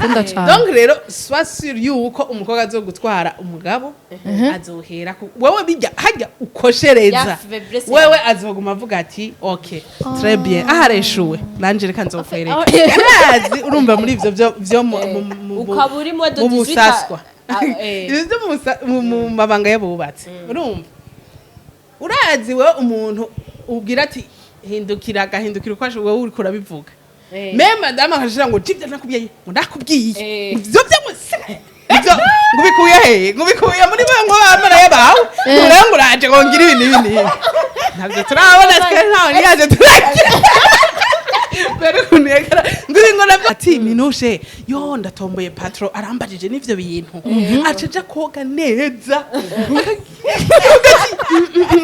Ndamukunda cane. Donc rero, sois sûr yuko umukobwa azogutwara umugabo azohera wewe bijya hajya ukoshereza. Ya faiblesse. Wewe azoguma avuga ati: "OK, très bien, ahareshuwe nanje reka nzokwereka." Urazi, urumva muri ivyo vyo Ukaba urimo de mu 18 busaswa. Ah, eh. Ivyo vyo mu mabanga y'abubatsi, urumva, urazi wewe umuntu ubwira ati: "Hindukira", agahindukira uko wowe uriko urabivuga. Me madame akashira ngo: "Jibyo nakubwiye", ngo: "Ndakubwiye." Ivyo byo ivyo ngo ubikuye he? Ngo ubikuye muri bo, ngo bamaraye bawe, ngo rero ngo uraje ngo ngire ibi n'ibi n'ibi. Ntabyo turabona twe, ntaho niyaje turagira mbere ukuntu yagara ngo ngo nabyo ati: "Minushe yo ndatomboye, patron arambajije n'ivyo bintu", acaja koga neza.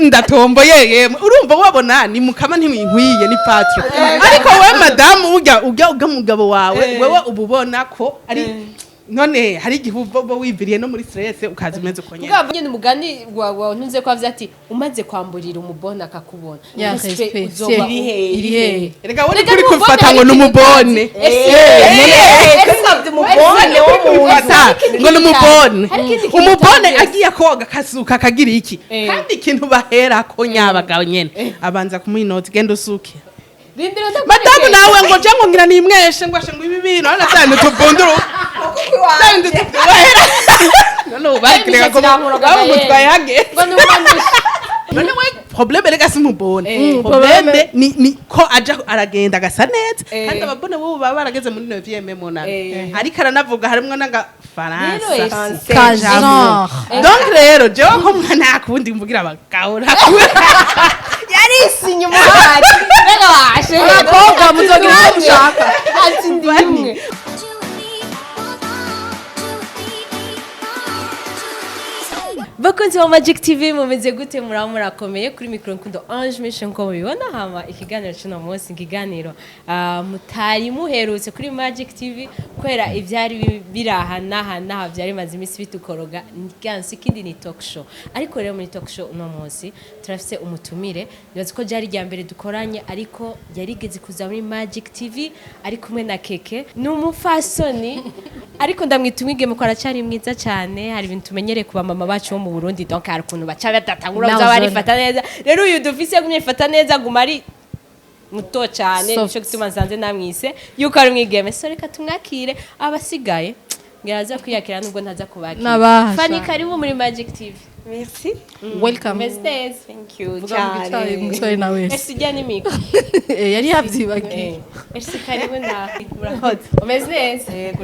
Ndatomboye yemwe, urumva wabona ni mukama ntimwinkwiye ni patron, ariko we madamu urya mugabo wawe, wewe uba ubona ko ari none hari igihe uba wiviriye no muri stress, ukaza umeze uko nyene. Mugabo nyene umugani wa ntunze ko avuze ati: "Umaze kwamburira umubona akakubona, Ya respect respect, uzoba iri hehe? Erega we Rega uri n'umubone kubifata ngo hari ni ikintu umubone. Ese umubone wo mu nzu. Fata ngo ni umubone. Hari ikindi kintu Umubone utazi. agiye koga akasuka akagira iki, kandi ikintu baherako nyabagabo nyene abanza kumuha inoti: "Genda usuke." Rindira ndakwereke. Madamu nawe ngo je ngo ngira nimweshe, ngo ashe ngo ibi bintu hano cyane tuvunduru bahera none ubu bakireka ko bamutwaye hage. Ngo ni umanushe. None we problème rega si umubone. Problème. Problème ni ko aja aragenda agasa neza, kandi ababone bo baba barageze muri neuvième monane, ariko aranavuga harimwo n'agafaransa. Rero esi. Ka genre. Donc rero jewe ko mwana kundi mvugira abagabo ntakundi. Yarisinye umuhari mbega washe. Abakobwa muzogira icyo mushaka. Ati ndi imwe. Bakunzi ba Magic TV, mumeze gute? Muraba murakomeye? Kuri micro Nkundo Ange Mission, nko mubibona. Hama ikiganiro cy'uno munsi, ikiganiro mutari muherutse kuri Magic TV kubera ivyari biri aha n'aha n'aha, byari bimaze iminsi bitukoroga gansi. Ikindi ni talk show, ariko rero muri talk show uno munsi turafise umutumire. Nibaza ko ryari rya mbere dukoranye, ariko yarigeze kuza muri Magic TV ari kumwe na Keke. Ni umufasoni, ariko ndamwita umwigeme ko aracyari mwiza cyane. Hari ibintu tumenyereye ku bamama bacu bo mu Burundi, donc hari ukuntu baca badatangura Naho kuza zone. barifata neza. Rero uyu dufise yagumye yifata neza, aguma ari muto cyane. Soft. Nico gituma nsanze namwise yuko ari umwigeme. So reka tumwakire, abasigaye ngira aza kwiyakira nubwo ntaza kubakira. Nabasha. Fanny, karibu muri Magic TV. Merci. Welcome. Meze neza? Thank you. Vuga mu gicayi cyane. umusore nawe. Ese ujya n'imiko? Yari yavyibagiye. Ese karibu nawe. Murakoze. Umeze neza? Yego.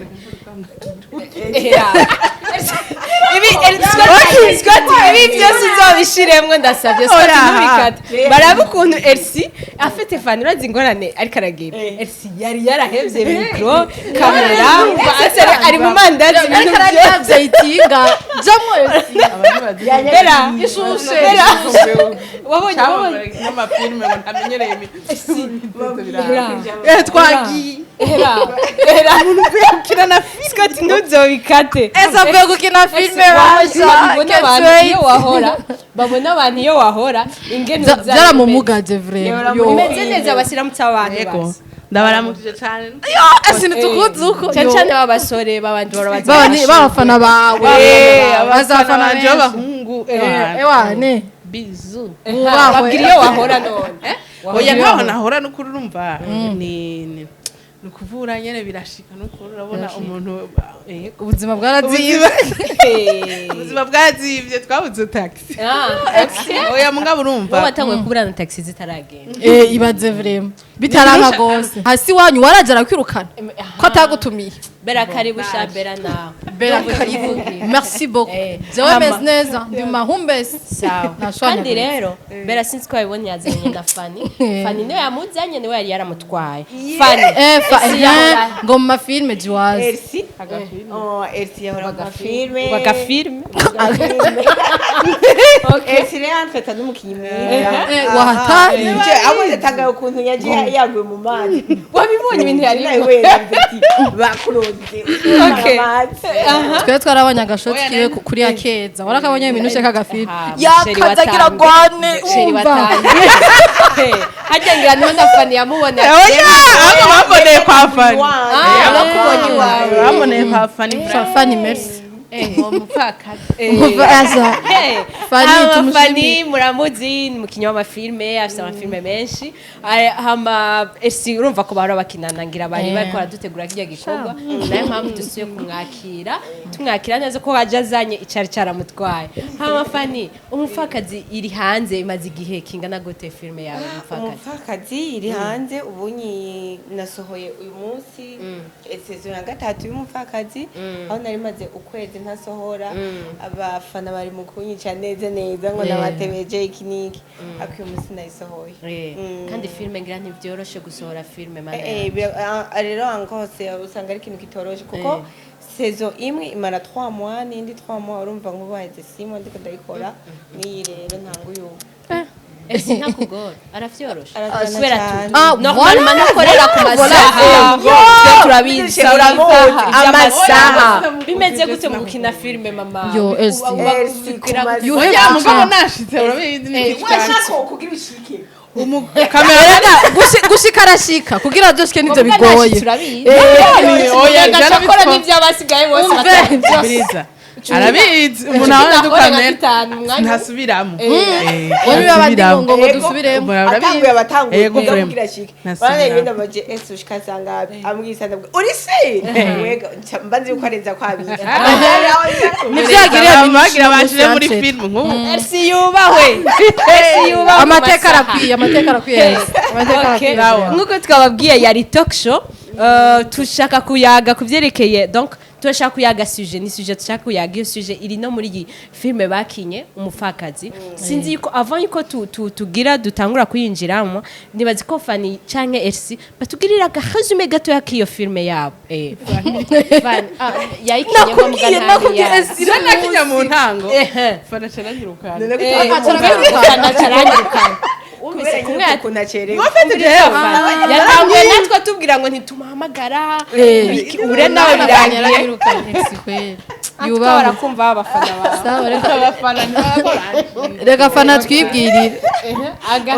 Ibi Scott, Scott, ibi byose uzobishiremwo, ndasabye Scott. Oya. Ntubikate. Baraba ukuntu Elsie afite Fanny, urazi ingorane ariko aragira. Elsie yari yarahevye micro, kamera, ese ari mu mandazi, ibintu Ariko byose. araryavyaitinga jamwo. Bera Ishushe. Bera, wabonye N'amafilime ngo ntamenyereye. Bera. Twagiye. Era era Umuntu uvuye gukina na filime. Scott, ntuzobikate. Ese avuye gukina filime basha. Babona abantu iyo wahora, babona abantu iyo wahora ingene uza. Byaramumugaje vraiment, yo. Umeze neza? Basiramutse abantu. Yego. Basi. Ndabaramukije cyane. Yo, ese ntitukuzi uko. Cyane cyane b'abasore b'abandi barabaza. B'abafana bawe. Abafana Bazafana banje benshi. b'abahungu. Ewane. Bizu. Bubahwe. Babwira iyo wahora none. Oya, ntaho nahora n'ukuri. Urumva ni ukuvura nyene, birashika n'ukuri, urabona umuntu Ubuzima bwarazimvye. Ubuzima bwazimvye, twabuze taxi. Oya, mugabo urumva Wowe watanguye kuburana taxi zitaragenda. Ibaze vraiment bitaranka gose hasi wanyu waraje arakwirukana ko atagutumiye. Bera, karibu sha Bera nawe. Bera, karibu, merci beaucoup. Jewe Hama. meze neza, ndi mu mahumbezi. Sawa. Nashwanya Kandi gose. rero Bera sinzi ko wabibonye, yazanye na Fanny. Fanny niwe yamuzanye, niwe yari yaramutwaye Fanny. Fa Elsie yahora ngo mu mafilme jiwazi. Elsie. Oh, Elsie yahora mu mafilme. Bagafilme. Elsie rero antweta n'umukinnyi mwiza. Wahatari. Je, abo yatangaye ukuntu yagiye yaguye mu mazi. Wabibonye ibintu yari Nawe yavuze ati bakuronze amazi. Twe twarabonye agashoti kiwe kuri ya keza, warakabonye ibintu ushaka agafilme Aha, musheri yakazagira watanze. gwane. Sheri Umva. watanze hajya ngira niho na Fanny yamubona. Oya, ahubwo bamboneye kwa Fanny. Ah, bakubonye iwawe. Bamboneye. Kwa Fanny. Fanny, merci. Uwo mupfakazi. Aza. Fanny, Hama tumushimire. Fanny muramuzi, ni umukinnyi w'amafilme, afite amafilme menshi. Hama esi urumva ko bahora bakinana, ngira bari bariko baradutegura kirya gikorwa, nayo mpamvu dusuye kumwakira, tumwakira neza ko waje azanye icari caramutwaye. Hama Fanny, umupfakazi iri hanze imaze igihe kingana gute, filme yawe umupfakazi? Umupfakazi iri hanze ubu, nasohoye uyu munsi saison ya gatatu y'umupfakazi, aho nari maze ukwezi ntasohora. Abafana bari mu kunyica neza neza ngo nabatebeje iki n'iki, ariko uyu munsi nayisohoye. Kandi filme ngira ntibyoroshe gusohora filme, mana Eh, rero encore usanga ari ikintu kitoroshe, kuko saison imwe imara 3 mois n'indi 3 mois, urumva nk'ubu haheze 6 mois ndiko ndayikora, n'iyi rero ntango uyu. Ese ntakugora, aravyoroshe? Aravyoroshe Kubera cyane. Ah, normalement ntakorera ku masaha, twe turabizi. Uramuzi, amasaha. Bimeze gute mu gukina filme, mama? Yo, Elsie. Elsie, ku masaha. You Oya, have mugabo to nashitse, urabizi ni iki cyane. Kugira ushike. Kamera. Gushika arashika, kugira azoshike nivyo bigoye. Turabizi. Oya, agakora jana. n'iby'abasigaye bose. Umve. Biriza arabizi, umuntu abona dukamera ntasubiramo. Wowe niba abandi ngo dusubiremo. Atanguye, abatanguye Yego, kugira vraiment. kugira ashike. Ntasubiramo. Bana ibindi amaje ese ushika asanga ambwisa, ndabwo uri se wega mba nzi yuko arenza kwabira. Nivyagiriye. Bagira bashire muri film nk'ubu. Elsie yubahwe, Elsie yubahwe. Amateka arakwiye, amateka arakwiye, Elsie. Amateka Okay. arakwiye. Nk'uko twababwiye, yari talk show. Tushaka kuyaga ku byerekeye, donc turashaka kuyaga sujet, ni sujet dushaka kuyaga. Iyo sujet iri no muri iyi filme bakinye umupfakazi. Sinzi yuko avant yuko tugira dutangura kuyinjiramo, nibazi ko Fanny canke Elsie batugirira aga résumé gatoya k'iyo filme yabo. Fanny, yayikinye ngo Nakubwiye, nakubwiye, Elsie. Ira nakinya mu ntango. Ehe. Fana caranyirukana. Fanny acaranyirukana. Kubera Wumvise kumwe nyine ukuntu acerewe. Wafite jewe. Yatanguye natwe tubwira ngo ntitumuhamagara. Ure nawe birangiye. Yaranyirukanye, Elsie, kweli. Yubawe Yubahwe. barakumva abafana bawe. Sawa, reka Abafana ntibakora. reka fana twibwirire.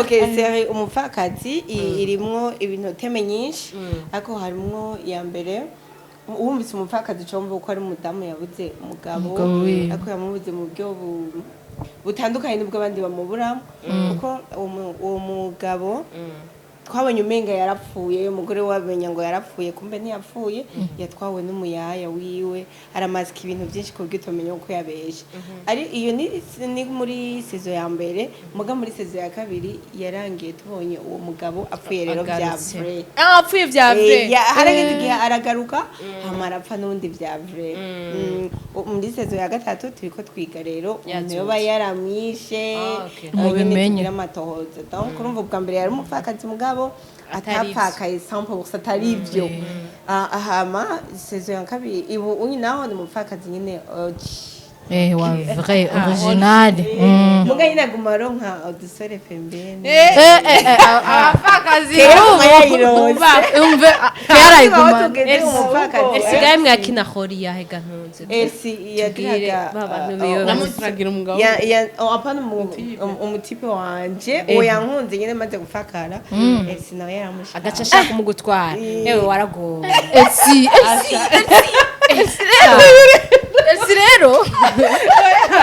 Okay, série umupfakazi irimwo ibintu thèmes nyinshi, ariko harimwo iya mbere, wumvise umupfakazi ucumva uko ari umudamu yabuze umugabo. Umugabo wiwe. Ariko yamubuze mu buryo butandukanye n'ubwo abandi bamuburamo, kuko uwo mugabo twabonye umenga yarapfuye, umugore wamenya ngo yarapfuye, kumbe ntiyapfuye, yatwawe n'umuyaya wiwe, aramasika ibintu byinshi ku buryo utamenya uko yabeshe. Ari iyo ni muri saison ya mbere, muga muri saison ya kabiri yarangiye tubonye uwo mugabo apfuye rero bya Agarutse. vrai. Ah, apfuye vya vrai. Harageze igihe aragaruka, hama arapfa n'ubundi bya vrai. Muri saison ya gatatu turiko twiga rero umuntu Yazutse. yoba yaramwishe. Ah, okay. Mubimenye. Nyene tugira amatohoza. Donc urumva ubwa mbere yari umupfakazi, mugabo Atari ivyo. atapfakaye 100%, atari ivyo. Ah, hama saison ya kabiri ibu unyi naho ni umupfakazi nyine OG. Eh, wa vrai original. Muga nyine aguma aronka udusore pembeni. Eh eh eh, abapfakazi Kera ubu. yayironse. Umve, yarayigumana. Tugeze umupfakazi. Esigaye mwakina hori yahega ntunze. Elsie yagiraga ba bantu biwe. Namutiragira umugabo. Oh, apana umutipe wanje, uwo yankunze nyine maze gupfakara, Elsie nawe yaramushaka. Agaca ashaka kumugutwara. Ewe, waragowe. Elsie, Elsie, Elsie rero, Elsie rero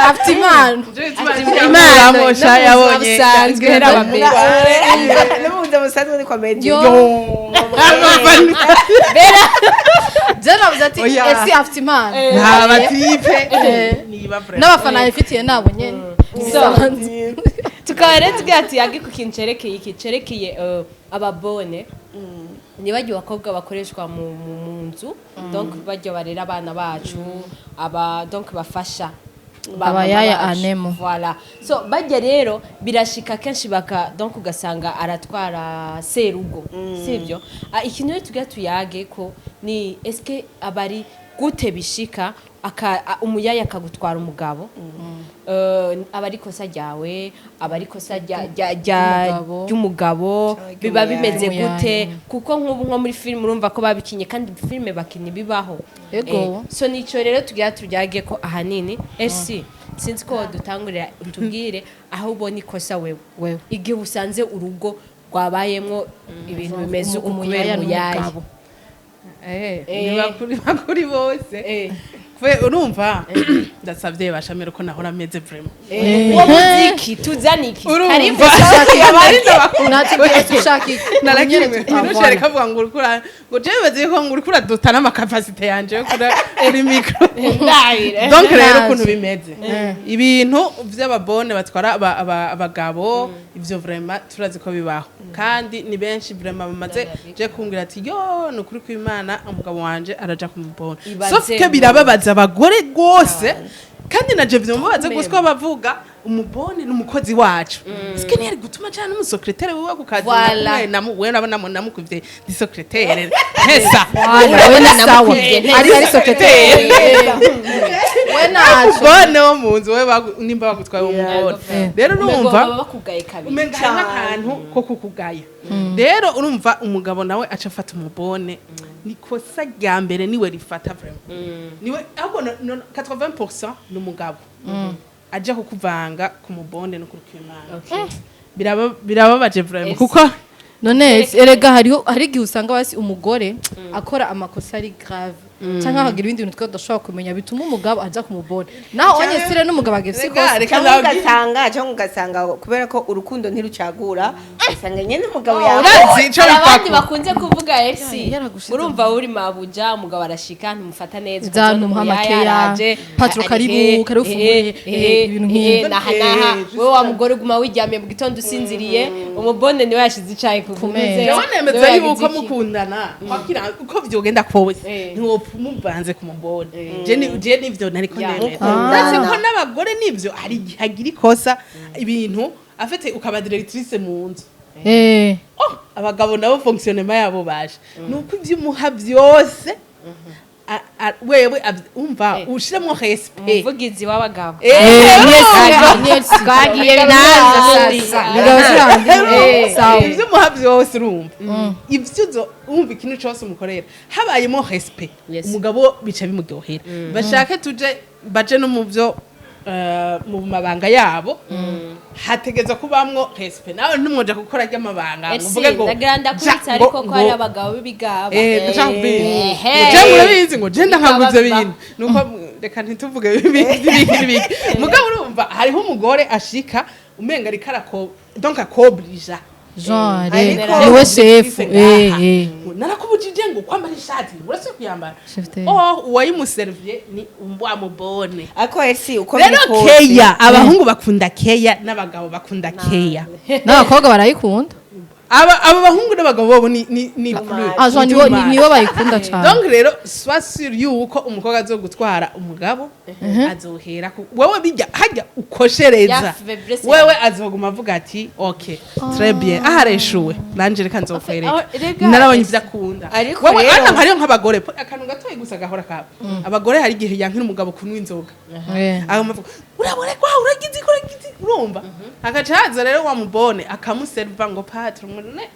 afite impano. Imana, Amosha no mu yabonye. buzima busanzwe No mu buzima busanzwe ni kwa Meddy. Yo. Je navuze ati Oya. Elsie afite impano. Nta batipe. Niba vraiment. N'abafana yifitiye nabo nyene. So, tukaba rero tugira tuyage ku kintu cerekeye iki cerekeye ababone, nibagiwe abakobwa bakoreshwa mu nzu, donc barya barera abana bacu, aba donc bafasha ba mama Abayaya bacu. anemo. Voilà, so bajya rero birashika kenshi baka donc ugasanga aratwara serugo, sibyo? Ah, ikintu rero tugira tuyage ko ni eske abari gute bishika umuyaya akagutwara umugabo? Aba ari ikosa ryawe, aba ari ikosa Ry'umugabo. ry'umugabo, biba Ry'umuyaya. bimeze Ry'umuyaya. gute? Kuko nk'ubu nko muri filime urumva ko babikinye, kandi filime bakina ibibaho. Ego. So nico rero tugira turyage ko ahanini. Esi sinzi ko dutangurira, utubwire aho ubona ikosa wewe Wewe. igihe usanze urugo rwabayemwo ibintu bimeze uku kubera Umuyaya umuyaya. n'umugabo. Niba kuri bose. Kwe urumva, ndasavye bashamira ko nahora meze vraiment. Uwo muziki tuzane iki? Karibu. Urumva. Natubwire tushaka iki. Narakimwe Nyene. ntushare kavuga ngo urikura, ngo jewe bazi ko ngo urikura duta n'ama capacités yanje yo kuri micro. Ndahire. Donc rero Naje. ukuntu bimeze, ibintu vy'ababone batwara abagabo, ivyo vraiment turazi ko bibaho, kandi ni benshi vraiment bamaze je kumbwira ati: "Yo, ni ukuri kw'Imana, umugabo wanje araja kumubona." Ibaze. Sauf que birababaza abagore rwose, kandi naje vyumubaza gose, ko bavuga umubone ni umukozi wacu. Sike ntiyari gutuma cyane umu secrétaire wiwe ku kazi? Voilà. We nabona namukuvye ndi secrétaire ntesa. Voilà, we na sawa. Namukuvye. Ari secrétaire. We naco. Umubone wo mu nzu we nimba bagutwaye uwo mubone rero, Umengo urumva, baba bakugaye kabiri. umenga harimo akantu ko kukugaya. Rero urumva, umugabo nawe aca afata umubone, ni kosa rya mbere niwe rifata vraiment, niwe ahubwo 80% ni umugabo aja kukuvanga ku mubone no kuri kw'Imana. Birababaje vraiment, kuko None erega hariho, hari igihe usanga basi umugore akora amakosa ari grave, cyangwa akagira ibindi bintu twe tudashobora kumenya bituma umugabo aja kumubona, naho onye sire n'umugabo ageze Rega, ikosa. reka. Cyangwa Ndababwire. ugasanga kubera ko urukundo ntirucagura, ugasanga nyine umugabo yawe Urazi ico Hari abandi bipako bakunze kuvuga esi Yaragushize. urumva uri mabuja, umugabo arashika ntumufata neza. Za Ukazona ntumuha umuyaya makeya, araje, patro ari karibu, he, karibu ufungure, ibintu nk'ibyo. Naha naha wewe wa mugore uguma wiryamiye mu gitondo usinziriye, umubone niwe yashize icayi ku meza. Jewe nemeza yuko mukundana kwakira uko vyogenda kose, ntiwopfa umuvanze ku mubone. Je nivyo nariko nemera. Mukundana. Uretse ko n'abagore nivyo, hari igihe agira ikosa, ibintu afite ukaba directrice mu nzu. Oh, abagabo nabo fonctionnement yabo baje nuko ivyo umuha byose wewe umva ushiremo respect. Umuvugizi w'abagabo. Twagiye. Binaza. Mugabo sirandi. Sawa. Ivyo umuha byose, urumva, ivyo uzo umva, ikintu cose umukorera habayemo respect, umugabo bica bimuryohera. Bashake tuje baje no mu byo mu mabanga yabo hategeza kubamwo respect. Nawe ntumwoja gukora ry'amabanga ngo uvuge ngo Ndagira ndakuritse, ariko ko hari abagabo b'ibigaba. Ndashaka kubwira. Ehe. Je murabizi ngo je ndankagura Bikaba. ibintu nuko reka ntituvuge ibindi n'ibiki. Mugabo urumva, hariho umugore ashika umenga ariko arako, donc akobrija. Genre Ariko- niwe chef. Ngo narakubujije ngo kwambara ishati, uretse kuyambara. Chef de- Oh, uwayimuserviye ni wa mubone. Ariko esi uko Rero biri kose, keya, abahungu bakunda keya n'abagabo bakunda keya. N'abakobwa barayikunda. Aba bahungu n'abagabo bobo ni plus Ah, genre ni nibo too much. nibo bayikunda cyane. Donc rero sois sûr yuko umukobwa azogutwara umugabo azohera wewe bijya hajya ukoshereza. Ya faiblesse. Wewe azoguma avuga ati: "Ok, très bien, ahareshuwe nanje reka nzokwereka." Aho- rega, Narabonye ivyo akunda. Ariko Wewe rero- ana hariyo nk'abagore akantu gatoyi gusa gahora kaba abagore, hari igihe yankira umugabo kunywa inzoga, aguma avuga: "Uraborekwa, uragize iki, uragize iki." Urumva, agaca haza rero wa mubone akamuserva ngo: "Patron," ngo ne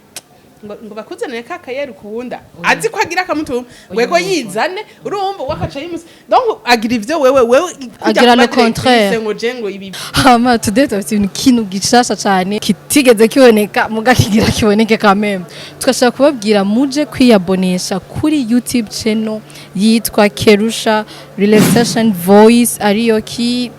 ngo bakuzanire ka kayeri ukunda, azi ko agira akamutuma wego yizane. Urumva, wakaca yimusa, donc agira ivyo wewe Agira le contraire. ngo je ngo ibi. Hama today turafite ibintu, kintu gishasha cyane kitigeze kiboneka, muga kigira kiboneke quand même. Tugashaka kubabwira muje kwiyabonesha kuri YouTube channel yitwa Kerusha Relaxation Voice, ariyo ki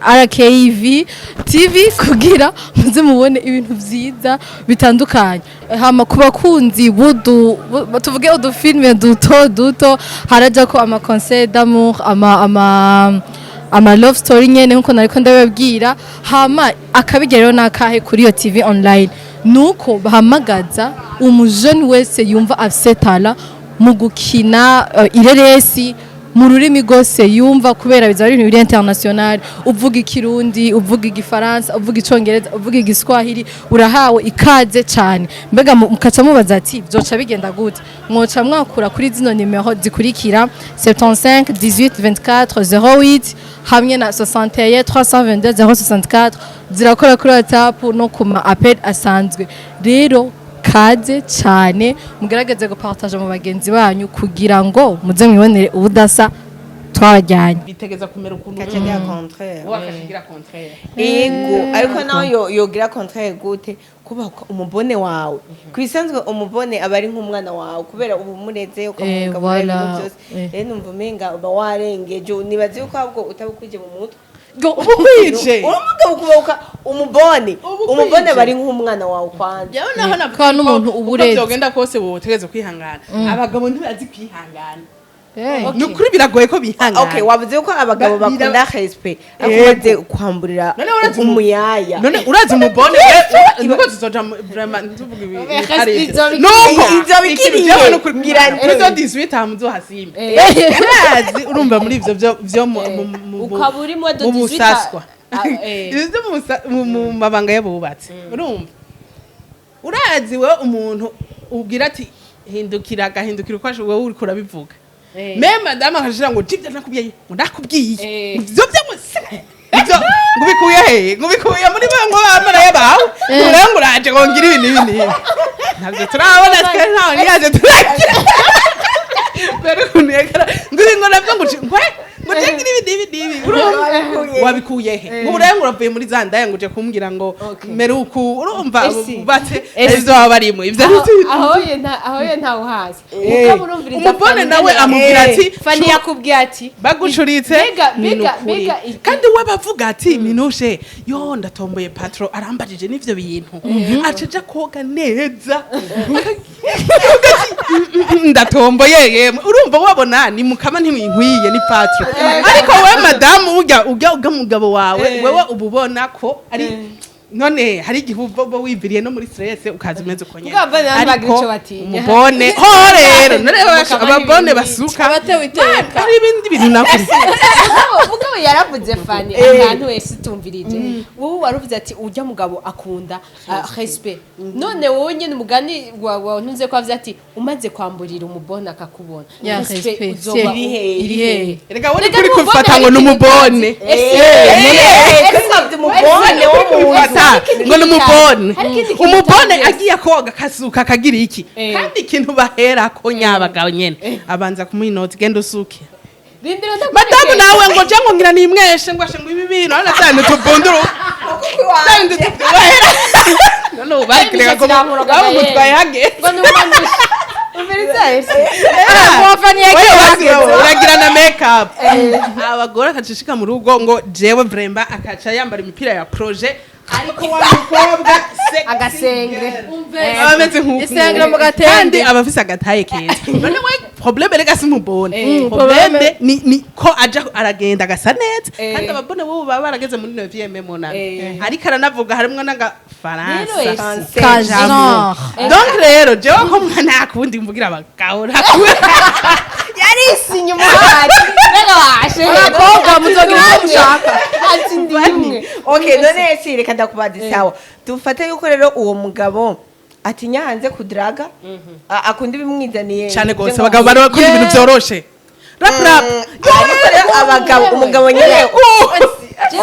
RKV TV, kugira muze mubone ibintu vyiza bitandukanye. Hama ku bakunzi budu tuvuge udufilme duto duto, haraja ko ama conseil d'amour, ama love story nyene nkuko nariko ndababwira. Hama akabigera rero nakahe kuri iyo TV online, nuko bahamagaza umujeni wese yumva afise talent mu gukina ireresi mu rurimi rwose yumva, kubera bizaba ari ibintu biri international. Uvuga ikirundi, uvuga igifaransa, uvuga icongereza, uvuga igiswahili, urahawe ikaze cyane. Mbega mukaca mubaza ati: "Byoca bigenda gute?" Mwoca mwakura kuri zino nimero zikurikira: 75 18 24 08 hamwe na 61 322 064. Zirakora kuri WhatsApp no ku ma appel asanzwe. Rero kaze cyane, mugerageze gupartager mu bagenzi banyu kugira ngo muze mwibonere ubudasa twabajyanye. Bitegeza kumera ukuntu Kaca agira contraire. wowe akashigira contraire. Ego, ariko nawe yogira contraire gute? Kubahuka umubone wawe, ku bisanzwe umubone aba ari nk'umwana wawe, kubera uba umureze, ukamugaburira ibintu Voilà. byose. Rero numva umenga uba warengeje. Nibaze yuko ahubwo utabukwije mu mutwe. Ubukwije. Uri umugabo kubahuka umubone. Ubukwije. Umubone aba ari nk'umwana wawe kwanza. Jewe naho navuga Kandi n'umuntu ko uba uko ureze. vyogenda kose wotegerezwa kwihangana. Abagabo ntibazi kwihangana. Ni ukuri, biragoye ko bihangana. Okay, wavuze ko abagabo bakunda respect, ariko umaze kwamburira None urazi umuyaya. None urazi umubone nuko tuzoja vraiment ntuvuge ibi bitari ivyo. Nuko Ivyo bikiriye. Jewe nukuri Ngira kuri zo 18 hama uzohasimbe. Urazi, urumva muri ivyo vyo Ukaba urimo do mu 18 busaswa. Ah, eh. Ivyo vyo mu mabanga y'abubatsi, urumva, urazi wewe umuntu ubwira ati hindukira, agahindukira uko wowe uriko urabivuga. Me madame akashira ngo jibyo nakubwiye, ngo ndakubwiye ivyo byamuse, ivyo ngo ubikuye he? Ngo ubikuye muri bamwe bamara bawe, ngo rero ngo uraje ngo ngire ibi n'ibi n'ibi. Ntabyo turabona twe, ntawe ntiyaje turagira mbere ukuntu yagara ngo ibi, ngo nabyo ngo ngwe ngo ngire ibi n'ibi n'ibi. Urumva wabikuye he? Ngo rero ngo uravuye muri za ndaya, ngo uje kumbwira ngo mere uku. Urumva Esi. bubatse Esi. ivyo baba barimo ivyo. Aho ye nta uhazi. Mugabo urumviriza Umubone Fanny nawe ngene- amubwira ati Fanny yakubwiye ati bagucuritse ni nukuri. Kandi we bavuga ati minushe yo ndatomboye, patron arambajije n'ivyo bintu, acaja koga neza. Akavuga ati, ndatomboye yemwe." Urumva wabona ni mukama ntimwinkwiye, ni patron. Ariko we madamu urya mugabo wawe, wewe uba ubona ko ari none hari igihe uba wiviriye no muri stress, ukaza umeze uko nyene. Mugabo abana bagira ico batinya. Umubone ho rero none Mukama ababone n'ibindi. basuka Abatewe iteka. hari ibindi bintu nakuri. Mugabo yaravuze Fanny akantu wese utumvirije. Wowe waruvuze ati urya mugabo akunda respect. None wowe nyene umugani wa ntunze ko avuze ati umaze kwamburira umubone akakubona, Ya, respect respect. uzoba Iri hehe? Iri hehe? Erega we Rega kuri n'umubone kufata ngo hari ikintu numubone. Ese umubone wo mu nzu. Fata ngo numubone. Hari ikindi kintu Umubone utazi. agiye koga akasuka akagira iki. Eh. Kandi ikintu baherako nyabagabo nyene, abanza kumuha inoti: genda usuke. Rindira ndakwereke. Madamu nawe ngo je ngo ngira nimweshe, ngo ashe ngo ibi bintu hano cyane tubunduru cyane bahera none ubu bakireka ko bamutwaye hage. Ngo numanishe. Umviriza ese. Wewe basi wewe uragira na make up, abagore akacishika mu rugo ngo jewe vremba akaca yambara imipira ya projet, ariko wa mukobwa sexy Agasengre. girl. Aba ameze nk'uku. Isengre mu gatenge. Kandi aba afise agataye keza. None we problème rega si mubone, problème Problème. ni ko aja aragenda agasa neza. Kandi ababone bo baba barageze muri 9e monane, ariko aranavuga harimwo Rero n'agafaransa. ese. Ka genre. Donc rero jewe ko mwana akundi mvugira abagabo ntakundi. Yarisinye umuhari. Mbega washe. Abakobwa muzogira icyo mushaka. Ati ndi imwe. Okay, none ese reka ndakubaza, sawa, dufate yuko rero uwo mugabo atinya hanze kudaraga, akunda ibimwizaniye. Cyane gose, abagabo bari bakunda ibintu byoroshe, rap rap. Ariko rero abagabo, umugabo nyine,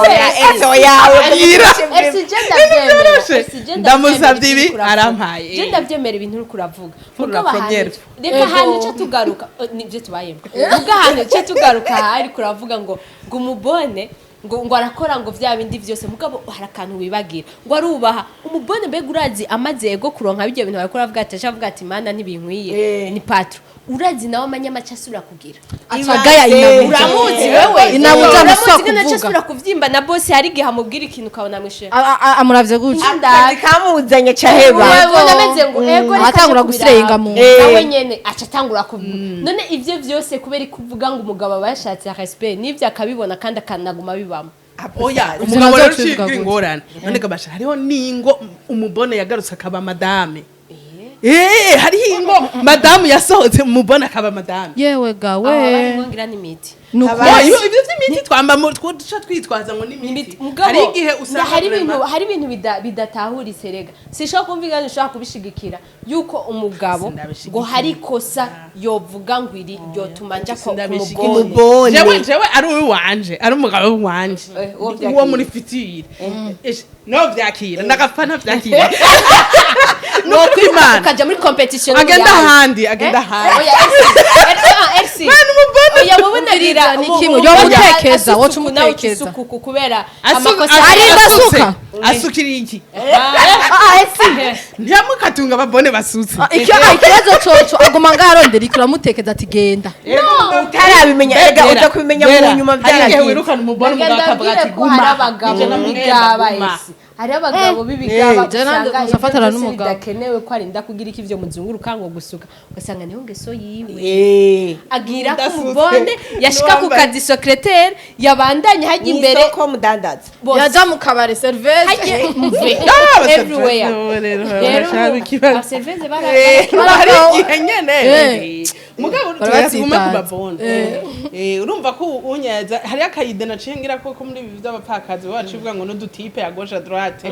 oya ese oya. Agira. Ese je ndabyemera. Byoroshe. Ese je ndabyemera Ndamusabye ibintu ibi, uriko uravuga. arampaye. Je ndabyemera ibintu uriko uravuga. Pour la Mugabo ahantu première. reka ahantu ico tugaruka, nibyo tubayemo. Mugabo ahantu ico tugaruka ariko uravuga ngo umubone ngo arakora ngo vya bindi vyose, mugabo hari akantu wibagira ngo arubaha umubone. Mbega urazi amaze ego kuronka bijya bintu bariko uravuga ati aca avuga ati mana ntibinkwiye, ni patron. Urazi nawe amanyama asubira kugira Acagaya inabuja. Uramuzi wewe. Inabuja Uramuzi amusaba ngene aca kuvuga. asubira kuvyimba na bosi, hari igihe amubwira ikintu ukabona mwishe Amuravye gutya. Akazi kamuzanye caheba. Ubona ameze ngo ego reka Atangura aje gusirenga kubiraba. mu Nawe nyene aca atangura kuvuga. None ivyo vyose kubera kuvuga ngo umugabo aba yashatse respect n'ivyo akabibona kandi akanaguma bibamo. Oya, Ivyo umugabo navyo rero tubivuga uciye gutya. ingorane. None gabasha hariho n'ingo umubone yagarutse akaba madame. Hariho ingo madamu yasohotse, umubone akaba madame. Yewe gawe. Aho barimo ngira n'imiti. Nuko Oya, ibyo by'imiti twamba duca twitwaza ngo n'imiti. Mugabo Hari igihe usanga hari ibintu vraiment- hari ibintu bidatahuritse rega. Sinshobora kumva ingene ushobora kubishigikira yuko umugabo Sindabishigikira. ngo hari ikosa yovuga ngo iri ryotuma nja ko Sindabishigikira. kumugone. Jewe ari uwanje, ari umugabo wanje, uwo vyakira. uwo muri fitire no vyakira ndagapfa ntavyakira nuko Imana ukaja muri competition agenda n'umuyaya. ahandi, agenda ahandi. Oya, RC, RC. Mwana umubone. Oya, wowe nagira Ni kimwe, yo mutekeza, woca umutekeza. Isuku kubera Asu- amakosa. Arinda asutse. asuka. Asukira iki? Ah, esi. Ntiyamukatunga ababone basutse. Ikibazo coco aguma ngaho arondera ikura amutekeza ati genda. Utarabimenya, erega uza kubimenya mu nyuma. Hari igihe Byaragiye. wirukana umubone, umugabo akavuga Ndabwire ati ko hari guma. abagabo Ije namubwira b'ibigaba, guma. esi hari abagabo b'ibigaba Je nanje usanga gusa afatana ibyo byose n'umugabo. bidakenewe ko arinda kugira iki, ivyo muzunguruka ngo gusuka, ugasanga niyo ngeso yiwe. Agira ku Udasutse. mubone yashika ku N'uwambaye. kazi, secrétaire yabandanya hajya imbere Isoko mudandaza. Bose. Yaja mu kabare, serveuse. Hajya Ah, everywhere. rero Rero barashaka ikibazo. abaserivisi bara Hari igihe nyene mugabo Barabatsitaza. tugume ku babone. Urumva ko unyaza hari akayide naciye ngira ko muri ibi by'abapfakazi bacu ivuga ngo n'udutipe ya gauche à droite,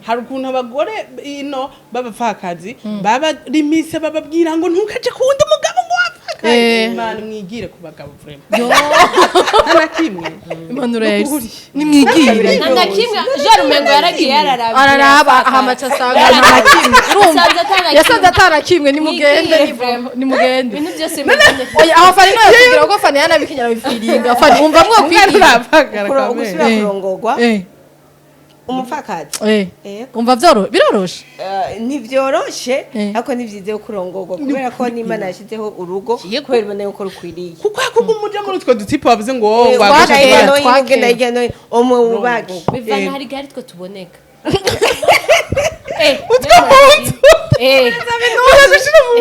hari ukuntu abagore ino b'abapfakazi baba rimise bababwira ngo ntukaje ku wundi mugabo ngo wapfakaye. Imana, mwigire ku bagabo vraiment, nta na kimwe. Impanuro ya Nukuri. Elsie, nimwigire. Nta na kimwe, Jean Rumengo yaragiye yararaba. Araraba ahamaca asanga nta na kimwe. Urumva Yasanze ata na kimwe. yasanze atana kimwe. Nimugende. Mwigire vraiment. Nimugende. Ibintu byose mugende. Oya, aho Fani nawe yatubwira ko Fani yanabikinyara bifiringa. Fani, wumva mwokwigira? Urapfakara kamere. Gusubira kurongorwa umupfakazi? Yego. Umva biroroshe? Ntivyoroshe, ariko ni vyiza yo kurongorwa kubera ko n'Imana yashyizeho urugo kubera ibona yuko rukwiriye. Kuko hakuba umuja muri utwo dutipe wavuze ngo Eh, wa ugenda twakera, hirya no hino, twakera. ugenda hirya no hino, umwe wubake. Bivana, hari gari two tuboneka. Utwo mu nzu.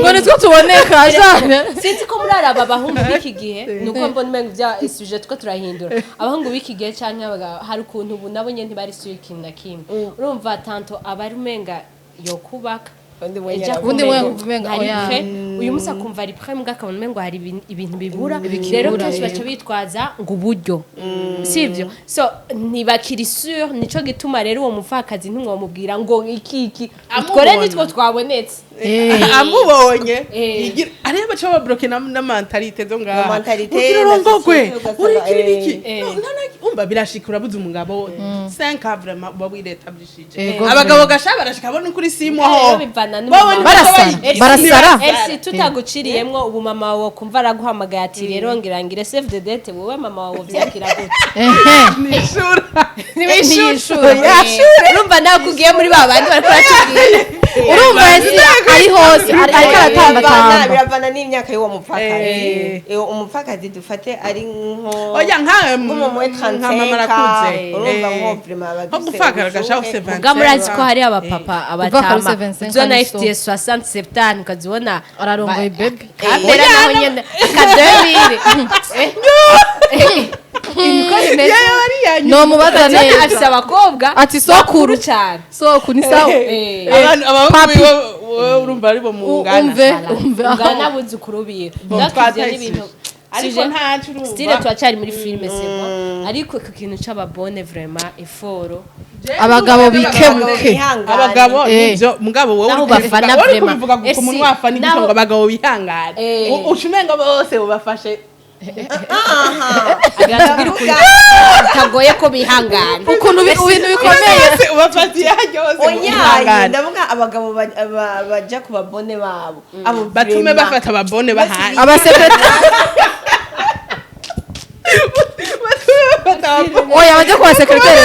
Ngo nitwo tuboneka jane. Sinzi ko muri aba bahungu b'iki gihe, nuko mbona umengo bya sujet two turahindura, abahungu b'iki gihe canke abagabo, hari ukuntu ubu nabo nyene ntibari sûr ikintu na kimwe. Urumva tanto abari umenga yo kubaka Undi mwenye ejo Ubundi akumva mwenye umenga hari oya. prêt, uyu munsi akumva ari prêt, mbwa akabona umengo hari ibintu bibura. Ibikibura, Rero kenshi baca bitwaza ngo uburyo sivyo, so ntibakiri sûr. Nico gituma rero uwo mupfakazi ntimwomubwira ngo iki iki utwore, Amubona. nitwo twabonetse. Amubonye ariyo baca babloke na mentalité zo ngaha. Na mentalité, ugira na urongogwe, société, ugasanga, urikira ibiki. Eh. No, no, umva birashika urabuze umugabo 5 ans vraiment uba wiretablishije. Ego, Abagabo gasha barashika bona kuri simu Rero ho bivana Babona n'umumama. uko Barasara, barasara. Elsie, tutaguciriyemwo, ubu mama wawe kumva araguhamagaye ati rero ngira ngire save the date, wowe mama wawe vyakira gute? Nishura. Ntiyishura. Urumva nawe ko ugiye muri ba bandi bariko baratubwira. Urumva Elsie ari hose, ariko aratambatamba. Biravana n'imyaka y'uwo mupfakazi. Umupfakazi dufate ari nko Oya, nka nko mu mwe nka mama arakuze. 35, urumva nko vraiment aba Nko agifise gupfakara gasha ubushuhe. ufise 25. Ubwa murazi ko hari abapapa abatama ufise 25 uzona ari so. ifitiye 67, ukazibona Ararongoye bebe. Kapera naho nyene akadebire niko bimeze. Yewe ariya Nomubaza Ukazibona neza. afise abakobwa Ati sokuru. bakuru cane. Soku ni sawa. Abantu abahungu Papi. biwe, wowe urumva ari bo mungana. Umve, umve. Ungana n'abuzukuru biwe. Bon, Donc ivyo twataye ni ibintu ariko Sije- ntaco urumva. Style turacari muri filime, c'est bon, ariko ku kintu c'ababone vraiment effort. Abagabo bikebuke. Bihangane. Abagabo nivyo, mugabo wowe Naho uri kubivuga- bafana wowe uri vraiment. kubivuga ku Esi, munwa wafana igituma ngo abagabo bihangane. Uca umenga bose ubafashe. Agatubwira ukuntu bitagoye ko bihangana. Ukuntu ibintu bikomeye. Bose ubafatiye hose ngo Oya, bihangane. ndavuga abagabo baja ku babone babo abo Batume vraiment. bafata ababone bahari. Abasekretari. Batume bafata ababone. Oya, bajya ku basekretari.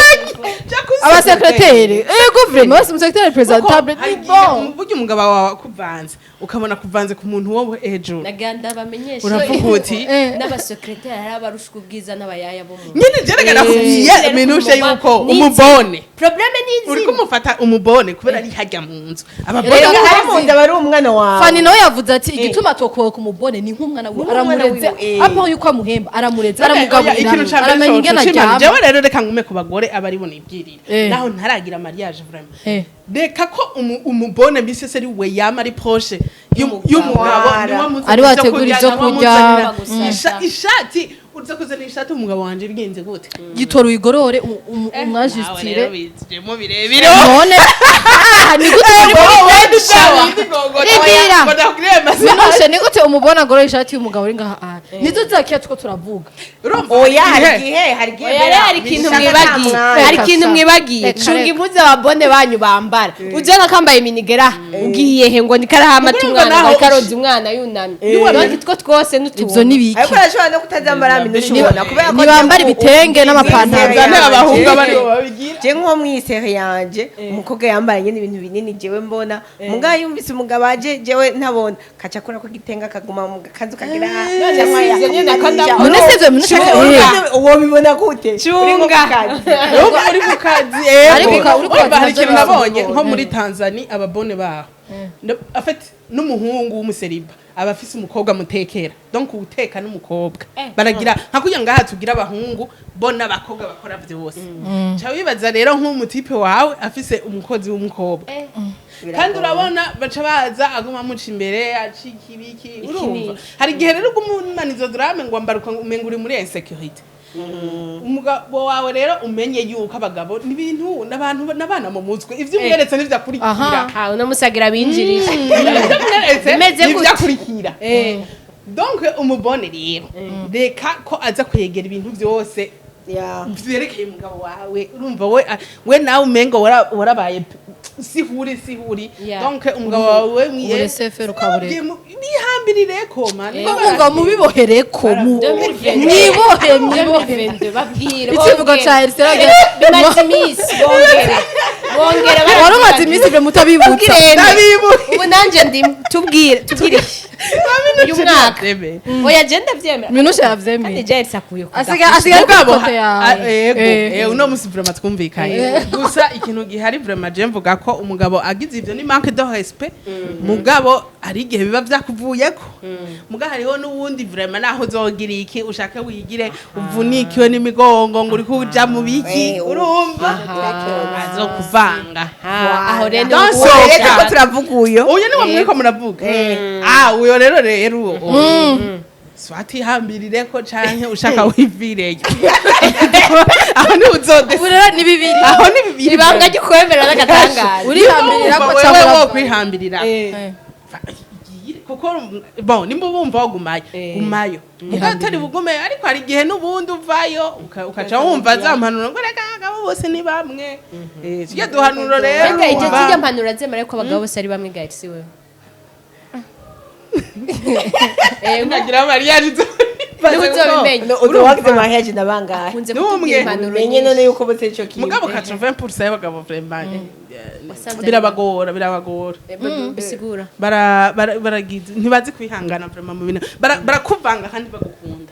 Ja ku Abasekreteri, ego vraiment, bose umusekretari présentable Hari ni igihe bon. burya umugabo wawe akuvanze, ukabona kuvanze ku muntu wo hejuru, Naganda bamenyeshe uravuga uti n'abasekretari hari abarushwa ubwiza n'abayaya bo mu nyine jerekana kubwiye Rero minushe yuko ni izina. umubone Problème ni uri izina. kumufata umubone kubera ari hajya mu nzu ababone. Rero Erega ari mu nda aba ari umwana wawe. Fani nawe yavuze ati igituma tokoka umubone ni nk'umwana we, Ni nk'umwana aramureze. wiwe, eh. Apo yuko amuhemba, aramureze, Oya, aramugaburira, ikintu ca mbere aramenya ingene coco c'Imana. aryama. Jewe rero reka ngume ku bagore aba aribo nibwirira naho ntaragira mariage vraiment. Reka ko umubone mbise se ari we yama ari proche y'umugabo, Wara. niwe amuzanira Ari we ivyo ategura kurya, ivyo niwe kurya. amuzanira Gusasa. ishati. Uza kuzana ishati umugabo wanje, bigenze gute? Gitora uyigorore, umwajistire. Bizemo birebire. None ni gute muri Rindira. Minushe, ni gute umubona agorora ishati y'umugabo uri ngaha? Ah, nizo zakiya tuko turavuga. Oya, hari igihe Oya, rero hari ikintu bishaka mwibagiye. nta mwanya. Hari ikintu Reka mwibagiye. Reka, Cunga reka. impuzu ababone banyu bambara. Ujana kambaye minigera, ugiye he? Ngo nikarahamata Urumva umwana, naho ngo karoza umwana yunamye. Donc two twose n'utuntu. Ivyo ni biki? Ariko arashobora no kutazambara minushe, ubona kubera ko Ntibambara ibitenge n'amapantaro. Zane abahungu abaribo babigira. Je nko mw'isere yanje, umukobwa yambaye nyine ibintu binini, jewe mbona mugabo yumvise umugabo aje, jewe ntabona, kaca akora ko igitenge, akaguma mu kazu kagira. None si ivyo nyene ko ndabona. None si ivyo minushe? Uwo bibona gute? Uri nko ku Cunga. kazi. Urumva uri ku kazi. Ariko Ego. uri ku kazi Urumva hari navyo ikintu nabonye birashoboka. nko muri Tanzania, ababone baho. En fait, n'umuhungu w'umuseriba aba afise umukobwa amutekera, donc uteka n'umukobwa. Baragira nka kugira ngaha tugira abahungu bo n'abakobwa bakora byose. Ca wibaza rero nk'umutipe wawe afise umukozi w'umukobwa, kandi urabona baca baza aguma amuca imbere, acika ibiki. Urumva hari igihe rero uguma izo drame ngo ambara umenga uri muri insécurité. Umugabo wawe rero, umenye yuko abagabo n'ibintu n'abantu n'abana mu mutwe, ivyo umweretse n'ivyo akurikira. Aha. Ah, uno musagira binjirije. Ivyo umweretse Bimeze n'ivyo gute? akurikira. Donc umubone rero, reka ko aza kwegera ibintu byose vyerekeye umugabo wawe. Urumva we nawe umengo warabaye sihuri sihuri. Donc umugabo wawe mwiye Uburesefe rukabureka. bihambirireko man. Ngo mubibohereko, mwibohe, mwibohe. 2022, babwire. Ikivugo Bongere. ca Elisa. Bimaze iminsi, bongere bongere. Wari umaze iminsi ivyo mutabibutsa. Tubwire. Ndabibu. Ubu nanje ndimo, tubwire, tubwire uyu mwaka. Oya, je ndavyemera. Minushe Kandi yavyemeye. je akuye ku Asigaye kuri Mugabo, côté yawe. yego, uno musi vraiment twumvikanye. Gusa ikintu gihari vraiment, je mvuga ko umugabo agize ivyo ni manque de respect. Mugabo hari igihe biba vyakuvuyeko. Mugabo hariho n'uwundi vraiment, naho uzogira iki, ushake wigire uvunikiwe n'imigongo ngo uriko uja mu biki, urumva azokuvanga. Aho rero Don't niho- so- Rero ko turavuga uyo. Uyo niwe muriko muravuga. Ah, uyo rero uwo swati hambirireko canke ushaka wivireyo, aho ni uzodesa. Ubu rero ni bibiri. Aho ni bibiri. Ibanga ryo kwemera n'agatangaza. Urihambirira ko wewe cyangwa wo urava? kwihambirira. Kuko bon, nimba bumva wagumayo, gumayo. Mugabo utari bugume, ariko hari igihe n'ubundi uvayo ukaca wumva za mpanuro ngo reka abagabo bose ni bamwe. Tujye duhanuro rero. Mbega icyo wumva. kijya mpanuro zemera ko abagabo bose ari bamwe gahe, si wewe? Nagira mariage. Niba uzobimenya. Uzo wagize mariage na bangahe? Akunze N'umwe. kutubwira impanuro Umenye none nyinshi. yuko bose ico kintu. Mugabo 80% y'abagabo vraiment Wasanze ari birabagora, birabagora. Bisigura. Baragize ntibazi kwihangana vraiment mu bintu. Barakuvanga kandi bagukunda.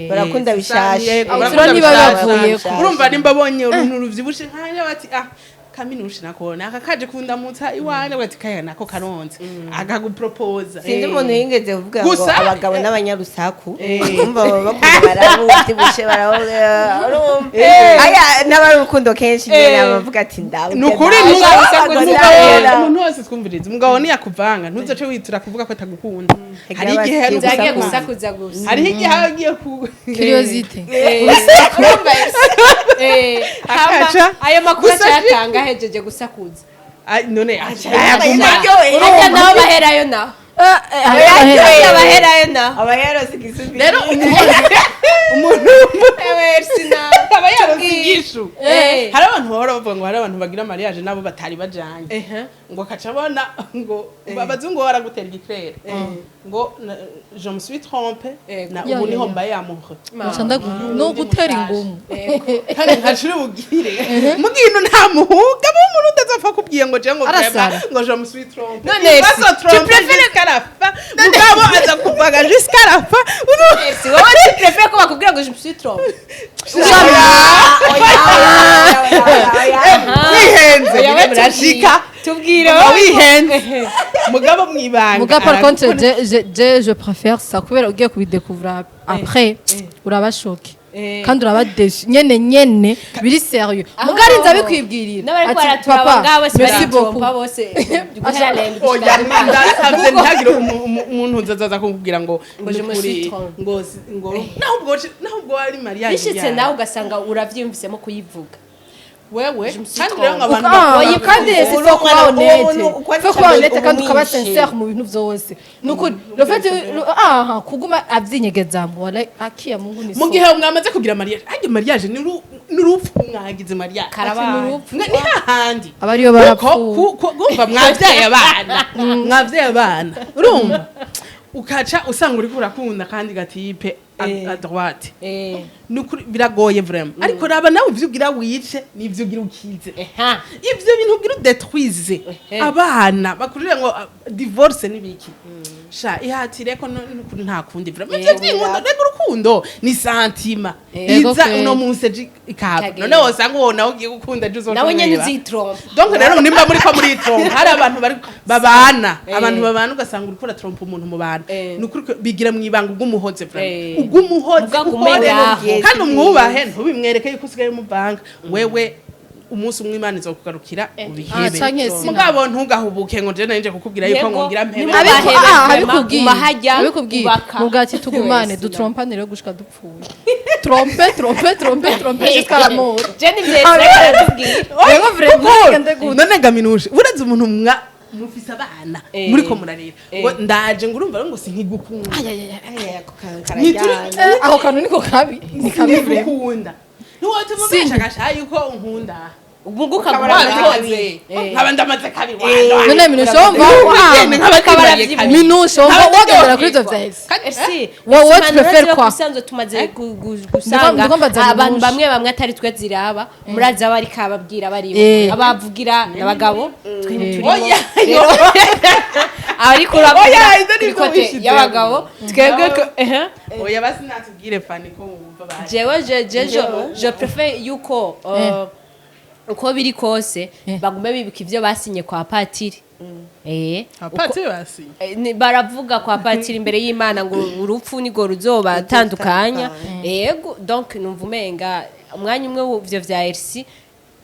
Barakunda bishasha. Yego, Abo barakunda niba bishasha. bavuyeko. Urumva nimba abonye uruntu ruvyibushe nkanya, bati ah, kaminushe nako naka kaje kundamutsa iwanje, bati kaya nako karonze, akaguproposa. Sinzi umuntu yigeze kuvuga ngo abagabo n'abanyarusaku, umva baba bakunda, barabuvyibushe, baravuga, urumva aya n'abari urukundo kenshi nyene abavuga ati ndabuze. Ni ukuri. Ndabura. Umuntu wese twumviriza, umugabo niyakuvanga ntuzoce witura kuvuga ko atagukunda. Hari igihe hari Zagiye ugusakuza. gusakuza gusa. Hariho igihe aba agiye ku Curiosité. Akaca. Ayo makuru Gusa acayatanga ahejeje gusakuza. Ai, none aca Ayaguma. Harya nabo baherayo naho. Harya baherayo naho. Aba yarose igisubizo. Rero umuntu Ewe, sina aba yaronse inyishu. Hari abantu bahora bavuga ngo hari abantu bagira mariage nabo batari bajanye, ngo akaca abona ngo abazungu baragutera igikirere ngo je me suis trompé na ubu niho mbaye amoureux. Nca no gutera ingumu. Kandi ntacuri bugire mugino nta muhuga b'umuntu utazapfa kubwiye ngo je ngo Arasara. vraiment ngo je me suis trompé. None Il va si, se tromper jusqu'à la fin, mugabo aza kuvaga jusqu'à la fin. Si wowe tu préfères ko bakubwira ngo je me suis trompé? Wihenze. Oya, we. Birashika. Tubwire. Mugabo Wowe. wihenze, mugabo mwibanga Muga par contre, aragukunda. je préfère ça kubera ugiye kubidécouvrir après, uraba choqué. Kandi uraba déçu nyene nyene, biri sérieux. Mugari nza bikwibwirira. N'abariko Ati, baraturaba "Papa, ngaho bose merci baritrompa beaucoup." bose guhera lundi Oya, gushika ndasavye ntihagire umuntu uzaza kumbwira ngo Ngo je me suis nukuri, trompé. ngo naho ubwo ari mariage Bishitse yawe. nawe ugasanga uravyiyumvisemo kuyivuga. Wewe Je me suis kandi rero ngo trompé. abantu Ah, bakora kandi c'est Ubu faut kuba umwana- honnête, ubu faut kuba honnête kandi ukaba umwishe. sincère mu bintu vyose. Nukuri le fait aha kuguma avyinyegeza, wala akiya Mungu ni Mu gihe mwamaze kugira mariage, harya mariage ni n'urupfu, mwagize mariage. Karabaye. Ni hahandi Abariyo Kuko barapfuye. kumva mwabyaye abana, mwabyaye abana, urumva ukaca usanga uriko urakunda kandi gatipe à droite. Nukuri biragoye vraiment, ariko raba nawe ivyo ugira wice n'ivyo ugira ukize, ivyo bintu ugira udetwize abana bakurire ngo divorce nibiki. Sha ihatire ko nukuri nta kundi vraiment, ivyo vy'inkundo rega, urukundo ni sentiment Ego iza kweli. uno munsi ejo ikaba. Ikagenda. None wosanga uwo nawe ugiye gukunda ejo uzoca Nawe nyene umureba. uzitrompa. Donc rero nimba muri ko muri trompa, hari abantu bari babana, abantu babana ugasanga uriko uratrompa umuntu mu bantu. Nukuri ko bigira mu ibanga, ubw'umuhoze vraiment, ubw'umuhoze Ubwo agume ukore ngaho. kandi umwubahe, ntubimwereke yuko usigaye muvanga. Wewe umunsi umwe Imana izokugarukira ubihebe. Ah, canke sina. Mugabo ntugahubuke ngo je nanje kukubwira yuko ngo ngira mpebe. Nimubahebe vraiment, Abikubwiye, umahajya, abikubwiye ubaka. Mubwati tugumane, Wese. Dutrompane rero gushika dupfuye, trompe, trompe, trompe, trompe jusqu'à la mort. Je nivyo aratubwira. Yego, vraiment, gende gute. None gaminuje uretse umuntu mwa mufise abana muriko murarira ngo ndaje ngo urumva rero ngo sinkigukunda. Aya, ako kantu Ntituri- karajyana. Ako kantu niko kabi, ni kabi vraiment. Sinkigukunda, ntiwotuma ubesha yuko unkunda. Ubwo ukaguma Wabikoze nkaba ndamaze kabiri wanda. None minushe wumva Nkaba ndimariye kabiri. minushe wumva Nkaba wagendera kuri ivyo ndaryoherwa. vya Elsa. Ese Wowe tu préfères quoi? Usanzwe tumaze gusanga Ndiko mbaza abantu Minushe. bamwe bamwe atari twe ziraba, murazi abo ariko ababwira baribo abavugira n'abagabo, twe ntiturimo. Oya. Rero ariko uravuga Oya, ibyo kuri nibyo côté wishizemo. y'abagabo twebwe ko ehe. Oya, basi natubwire Fani ko wumva baje. Jewe je préfère yuko uko biri kose bagume bibuka ivyo basinye kwa patiri. Abatiri basinye? Baravuga kwa patiri imbere y'Imana ngo urupfu nirwo ruzobatandukanya. Yego, donc numva umenga umwanya umwe w'ivyo vya RC,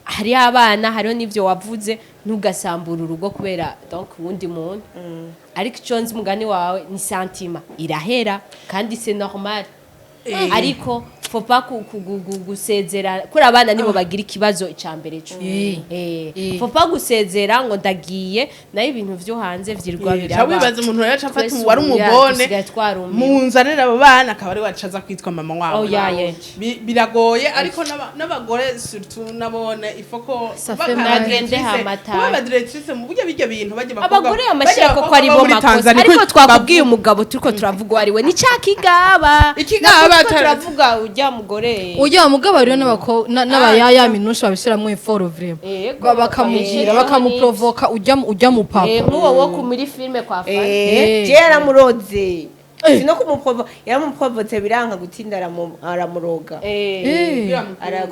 hariho abana, hariho n'ivyo wavuze, ntugasambura urugo kubera donc uwundi muntu. Ariko ico nzi, umugani wawe ni sentiment irahera kandi c'est normal, ariko faut pas gusezera kuri abana, nibo bagira ikibazo ica mbere co. Faut pas gusezera ngo ndagiye, nayo ibintu vyo hanze vyirwa Ca biraba. wibaza umuntu rero aca afata Twese wari ubu umubone dusigaye twarumiwe. Munzanire abo bana, akaba ari wacaza kwitwa mama wabo. Oh, ya, ya. Biragoye, ariko n'abagore surtout nabone ifoko Ça fait mal. Bagende hamata. Kuba ba directrice mu buryo bijya bintu bajya Abagore amashyira ko ari bo makosa, ariko twakubwiye umugabo turiko turavuga uwo ari we ni ca kigaba. Ikigaba. Nako turiko turavuga ujya mugore. Ujya mugabo rero n'abayaya minushe babishiramwo effort vraiment. Yego. Bakamubwira, bakamuprovoka ujya mu papa. Nk'uwo wo ku muri filime kwa Fani. Je yaramuroze, sino kumuprovo, yaramuprovotse biranka gutinda, aramuroga.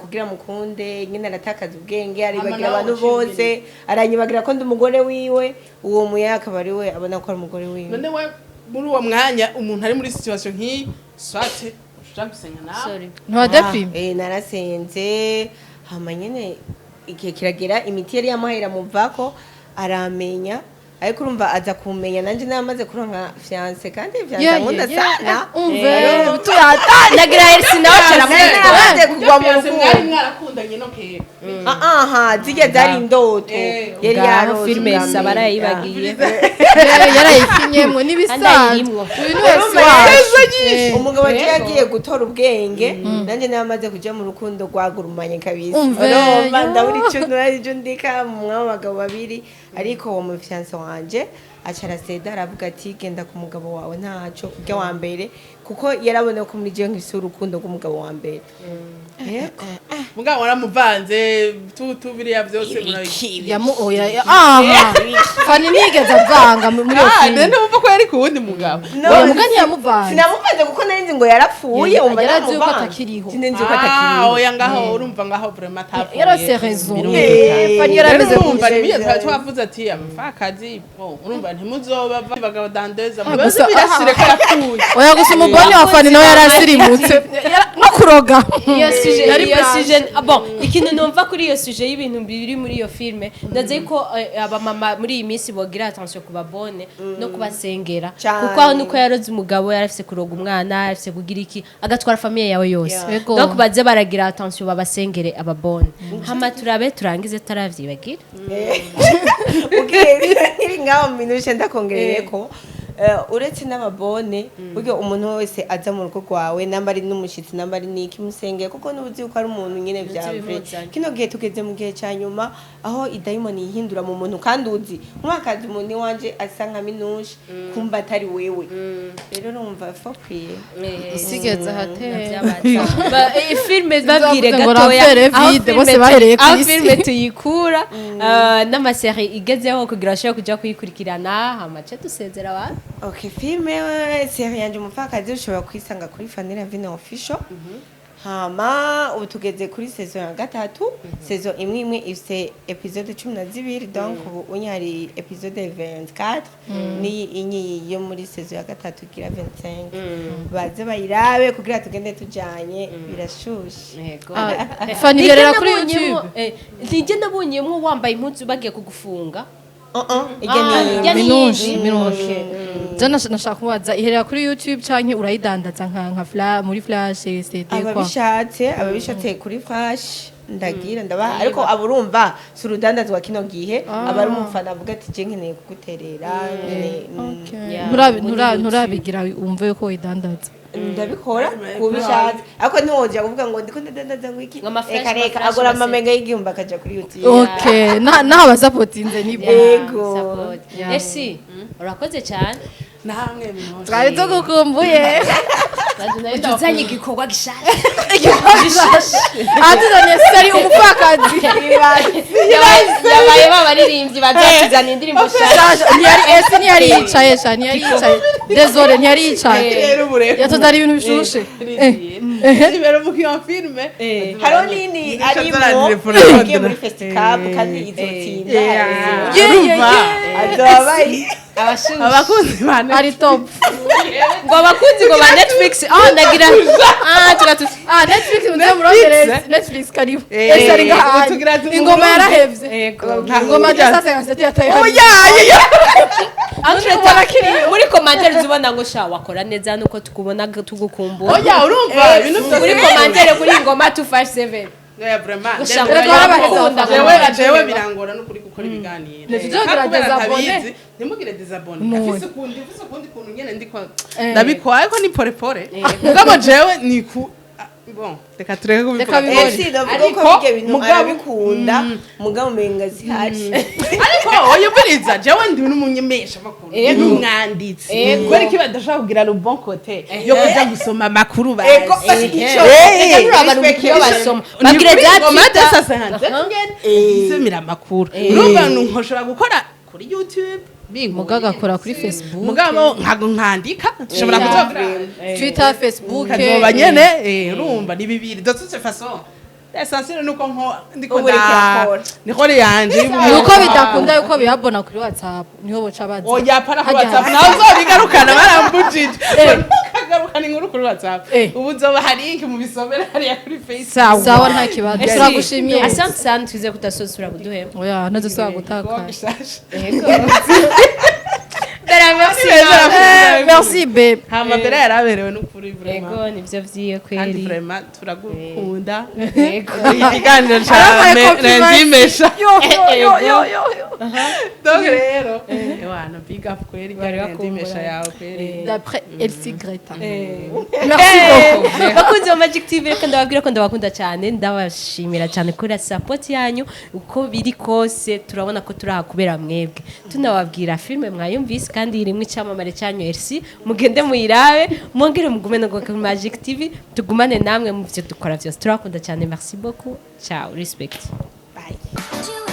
Kugira mukunde nyine, aratakaza ubwenge, aribagira Hama nawe abantu uciye. bose, aranyibagira ko ndi umugore wiwe. Uwo muya akaba ari we abona ko ari umugore wiwe. None we muri uwo mwanya umuntu ari muri situation nk'iyi, soit uja gusenga nawe. Sorry. Ntiwadeprime? Narasenze, hama nyene igihe kiragera imiti yari yamuhaye iramuvako, aramenya. Ariko urumva aza kumenya nanje namaze kuronka fiancé, kandi fiancé ankunda sana. Umve tuyatari. Nagira Elsi nawe Nari caramuvuga. naramaze kugwa mu Fiancé mwari rukundo. mwarakundanye no kera? Ah, aha zirya zari indoto yari Ngaho yarose filime ubwa saba mbere. arayibagiye. Yarayikinyemwo n'ibisanzwe. Ayirimwo. Uyu ni wese Urumva wacu. Umugabo agiye agiye gutora ubwenge, nanjye namaze kuja mu rukundo rwagurumanye kabisa. Umve, Urumva yo. ndabura ico ntura ico ndika mu mwanya w'abagabo babiri. Ariko uwo mu fiancé wanje aca araseda, aravuga ati genda ku mugabo wawe, ntaco ujya wa mbere, kuko yarabona ko muri jewe nkifise urukundo rw'umugabo wa mbere. Yego. Mugabo waramuvanze tutu biriya byose murabigira. Yamu oya aha Fani ntiyigeze avanga muri iyo Ah, filime. none wumva ko yari ku wundi mugabo? No, Oya, muga ntiyamuvanze. Sinamuvanze kuko nari nzi ngo yarapfuye. Umva Yarazi yuko naramuvanze. atakiriho. Sinari nzi yuko Ah, atakiriho. oya, ngaho urumva ngaho vraiment atapfuye. Yarose raison. Birumvikana. Fani yarameze Rero urumva gutya. nibiyo twari twavuze ati abapfakazi bo urumva ntimuzoba abagabo dandeza Ah, mubaze gusa- birasire ko yapfuye. Oya, gusa umugore wa Fani nawe yarasirimutse no ku kuroga. Iyo sujet, Yari iyo branche. sujet, ah, bon, ikintu numva kuri iyo sujet y'ibintu biri muri iyo filme, ndazi ko abamama muri iyi minsi bogira attention ku babone no kubasengera. Cyane. Kuko aho nuko yaroze umugabo, yarafise kuroga umwana, yarafise kugira iki, agatwara famille yawe yose. Yeah. Yego. Donc baze baragira attention, babasengere ababone. Hama turabe turangize taravyibagira. Ugiye nkiri ngaho minushe, ndakongereye ko uretse n'ababone, buryo umuntu wese aza mu rugo rwawe, namba ari n'umushitsi, namba ari niki, musengeye, kuko n'ubuzi yuko ari umuntu nyine vya Uzi vrai. Bimuzanye. Kino gihe tugeze mu gihe ca nyuma aho idayimoni yihindura mu muntu, kandi uzi umwakazi umuntu iwanje asa nka Minushe, kumva atari wewe. Rero urumva faut prier. Isigeze ahateye. Filme babwire Sinzavuze ngo gatoya l'enfer aho vide, filme bose bahereye ku aho isi. filme tuyikura, n'ama série igezeho kugira bashobore kuja kuyikurikirana, hama ce dusezera abantu. Okay, filme, série yanje Umupfakazi ushobora kuyisanga kuri Fanny Vine Official. Hama ubu tugeze kuri saison ya gatatu. Saison imwe imwe ifise épisode 12, donc ubu unye hari épisode 24 n'iyi inyi yo muri saison ya gatatu igira 25. Baze bayirabe kugira tugende tujanye, birashushe. Yego. Ah, Fanny, iherera kuri YouTube. Nijye nabonyemo wambaye impuzu bagiye kugufunga. Ijya Ah, ni ijya ni Minushe. yindi. Minushe, je nashaka kubaza, iherera kuri YouTube canke urayidandaza nka muri flash CD kwa? Ababishatse kuri flash ndagira ndabaha, ariko aburumva si urudandazwa kino gihe, aba ari umufana avuga ati je nkeneye kuguterera, nkeneye. Okay. Yeah, muri YouTube. Nturabigira wumve yuko uyidandaza? Ndabikora kubishatse, ariko ntiwoja kuvuga ngo ndiko ndadandaza ngo iki. Ngo ama flash, Reka reka, ama flash agura base. amamega y'1000 akaja kuri YouTube. Okay, naho abasapotinze ni bo. Yego. Support. Merci, urakoze cyane. Namwe Minushe. Twari tugukumbuye. Tuzanye igikorwa gishasha. Atuzaniye série Umupfakazi. Yabaye babaririmbyi bazatuzana indirimbo nshasha. Ntiyari ese, ntiyari yicaye sha, ntiyari yicaye, désolé, ntiyari yicaye. Rero ubu rero Yatuzaniye ibintu bishushe. Rero mu iyo filme Hariho nini arimo agiye muri festival kandi izotsinda. Yeah, yeah, yeah. Azoba bari Abashushe. Abakunzi ba Ari top. Ngo abakunzi ngo ba Netflix, ah, ndagira, ah, tuba Ah, Netflix, muze murondereze Netflix, karibu. Ese ari ngaha. Tugira ati Ingoma yarahevye. Ingoma de 157 yataye hariya. Muri commentaire zubona ngo sha wakora neza nuko tukubona tugukumbura. Oya, urumva ibintu byose Muri commentaire kuri Ingoma 257. Oya, vraiment. Gusa ngo barabaheza. Jewe birangora no kuri gukora ibiganiro. Ntituzogira Kubera désabonné. ntabizi, ntimugire désabonné. None. Afise ukundi kuntu nyene ndiko ndabikora, ariko ni pore pore. Mugabo jewe ni ku ah, bon, reka tureke kubivuga. Reka bibone. Esi ndavuga ko Ariko, bijya bintu arabikunda, mugabo umenga zihari. Ariko oya, ubiriza, jewe ndi n'umunyemesha makuru, Ego. n'umwanditsi. Ego. Kubera iki badashobora kugira le bon côté yo kuja gusoma amakuru bazi? Ego, ico Reka nurabaruhuka iyo basoma babwire Ni za kuri Ngoma Twitter. de isomera amakuru. Urumva nkoshobora gukora kuri YouTube bingoye. Mugabo agakora kuri Facebook. Mugabo nkago nkandika, nshobora kuzogira Twitter, Facebook. Kazoba nyene, urumva ni bibiri. De toute façon, l'essentiel nuko nko ndiko Ubu uriko urakora. nikore yanje. Nuko bidakunda yuko biyabona kuri WhatsApp, niho boca baza. Oya, para kuri Hajya WhatsApp nawe uzobigarukana, barambujije. Ntukagarukana inkuru kuri WhatsApp. Eh. Ubu nzoba hari link mu bisomera hariya kuri Facebook. Sawa, nta kibazo, turagushimiye. Asante sana, twize kutasosura kuduhema. Oya, ntazosubira gutaka. Gishasha. Bera, merci. Merci babe. Hama mbere yaraberewe n'ukuri, vraiment. Yego, nivyo vyiyo Kandi kweri. vraiment turagukunda. Yego. Ikiganiro Arabaye ca compliment. Rendimesha. Yo yo yo yo yo yo. Donc rero ewana, big up kweri. Bari Rendimesha bakumbura. yawe kweri. D'après Elsie Greta, merci beaucoup. Bakunzi ba Magic TV, reka ndababwira ko ndabakunda cyane, ndabashimira cyane kuri support yanyu. Uko biri kose turabona ko turi aha kubera mwebwe. Tunababwira filime mwayumvise kandi irimo icyamamare cyanyu Elsie, mugende muyirabe, mwongere mugume no kuri Magic TV, tugumane namwe mu byo dukora byose. Turabakunda cyane, merci beaucoup, ciao, respect. Bye. You